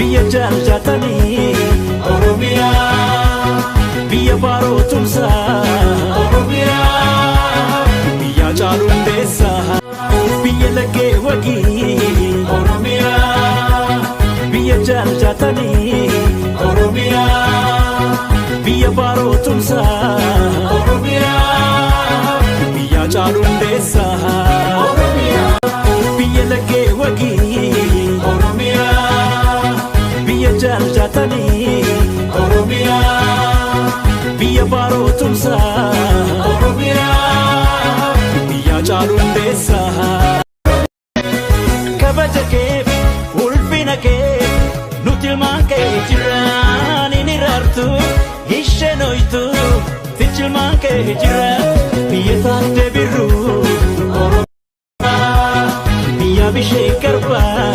Biyya jaallatanii Oromiyaa. Biyya baaroo tumsaa Oromiyaa. Biyya caalu hundeessaa. Biyya laggee wagii Oromiyaa. Biyya jaallatanii Oromiyaa. Biyya baaroo tumsaa Oromiyaa. Biyya caalu hundeessaa Oromiyaa. Biyya laggee wagii Oromiyaa. Biyya jaallatanii Oromiyaa. Biyya baaroo tumsaa Oromiyaa. Biyya caalu hundeessaa. Kabaja keef ulfina kee nuti ilmaan kee jiraan hin iraartu isheen hoytu sichi ilmaan kee jira biyya taattee birru Oromiyaa biyya bishee garbaa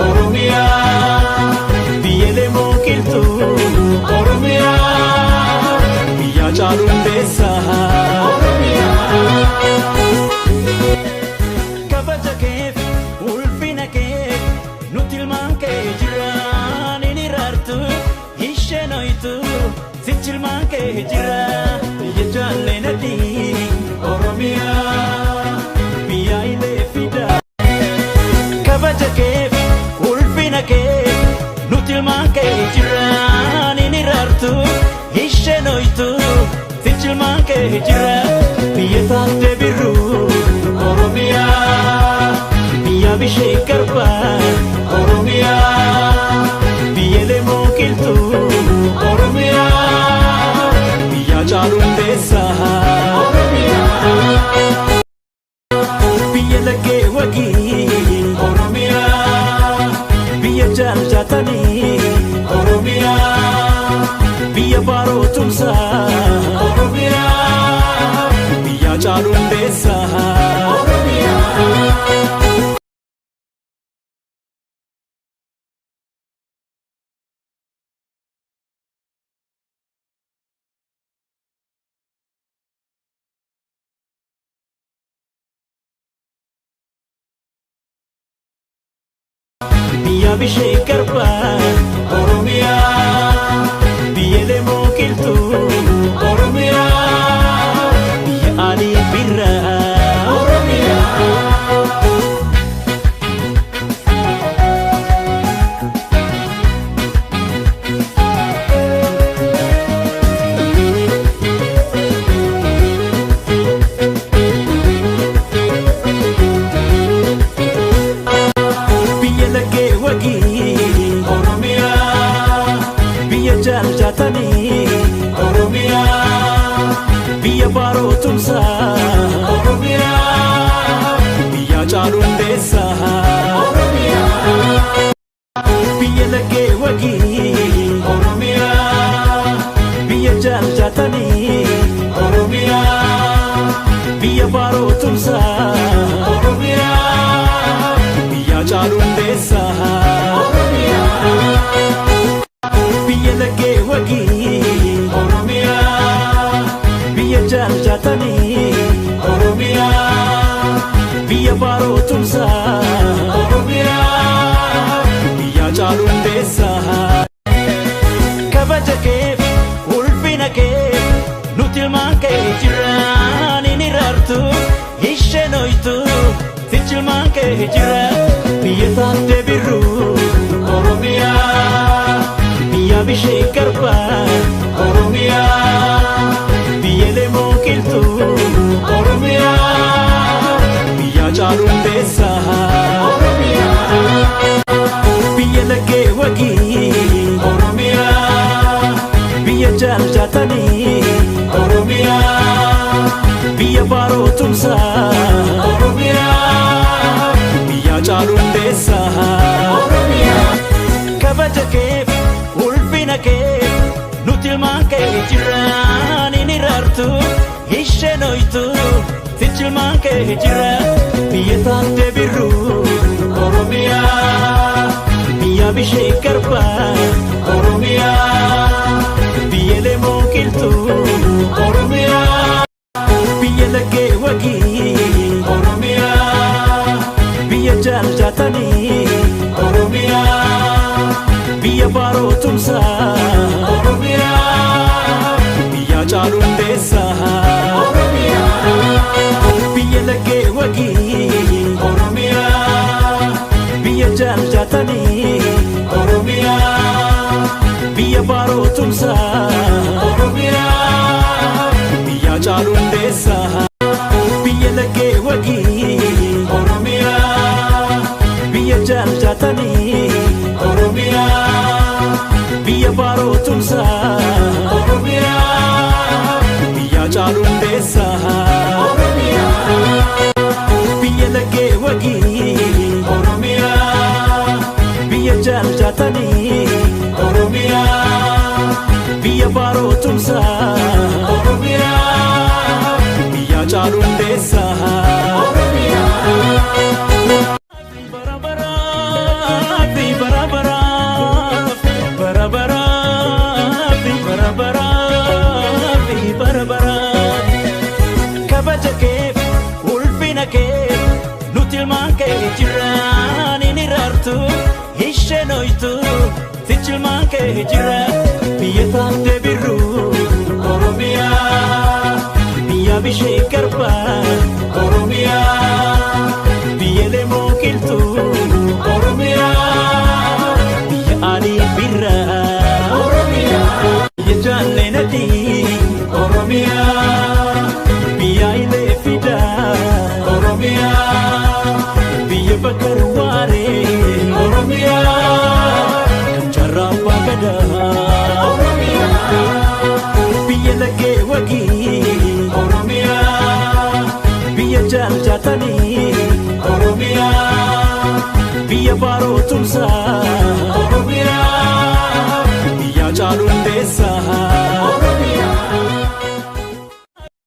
Oromiyaa biyya lemoo qilxuu Oromiyaa biyya caalu hundeessaa Oromiyaa. Kabaja keef ulfina kee nuti ilmaan kee jiraan hin iraartu isheen hoytu sichi ilmaan kee jira biyya jaalleen adii Oromiyaa biyya ilee fidaa. Kabaja keef ulfina kee nuti ilmaan kee jiraan hin iraartu isheen hoytu sichi ilmaan kee jira biyya taattee birru Oromiyaa biyya bishee garbaa Oromiyaa biyya lemoo qilxuu Oromiyaa biyya caalu hundeessaa Oromiyaa. Biyya laggee wagii Oromiyaa. Biyya jaallatanii Oromiyaa. Biyya baaroo tumsaa Oromiyaa. Biyya caalu hundeessaa Oromiyaa. Biyya bishee garbaa Oromiyaa. Biyya lemoo qilxuu Oromiyaa. Biyya alii birraa Oromiyaa. Biyya laggee wagii Oromiyaa. Biyya jaallatanii Oromiyaa. Biyya baaroo tumsaa Oromiyaa. Biyya caalu hundeessaa Oromiyaa. Biyya laggee wagii Oromiyaa. Biyya jaallatanii Oromiyaa. Biyya baaroo tumsaa Oromiyaa. Biyya caalu hundeessaa Oromiyaa. Biyya laggee wagii Oromiyaa. Biyya jaallatanii Oromiyaa. Biyya baaroo tumsaa Oromiyaa. Biyya caalu hundeessaa. Kabaja keef ulfina kee nuti ilmaan kee jiraan hin iraartu isheen hoytu sichi ilmaan kee jira biyya taattee birru Oromiyaa. Biyya bishee garbaa Oromiyaa. Biyya lemoo qilxuu Oromiyaa. Biyya caalu hundeessaa Oromiyaa. Biyya laggee wagii Oromiyaa. Biyya jaallatanii Oromiyaa. Biyya baaroo tumsaa Oromiyaa. Biyya caalu hundeessaa Oromiyaa. Kabaja keef ulfina kee nuti ilmaan kee jiraan hin iraartu isheen hoytu sichi ilmaan kee jira biyya taattee birru Oromiyaa. Biyya bishee garbaa Oromiyaa. Biyya lemoo qilxuu Oromiyaa. Biyya laggee wagii Oromiyaa. Biyya jaallatanii Oromiyaa. Biyya Sichilmaan kee jira biyya taatee birruu Oromiyaa biyya bishee garbaa Oromiyaa biyya lemoo qilxuu Oromiyaa biyya alii birraa Oromiyaa biyya jaallee adii Oromiyaa biyya ilee fidaa Oromiyaa biyya bakar waaree Oromiyaa kan jaarraa abbaa gadaa Oromiyaa biyya laggee wagii.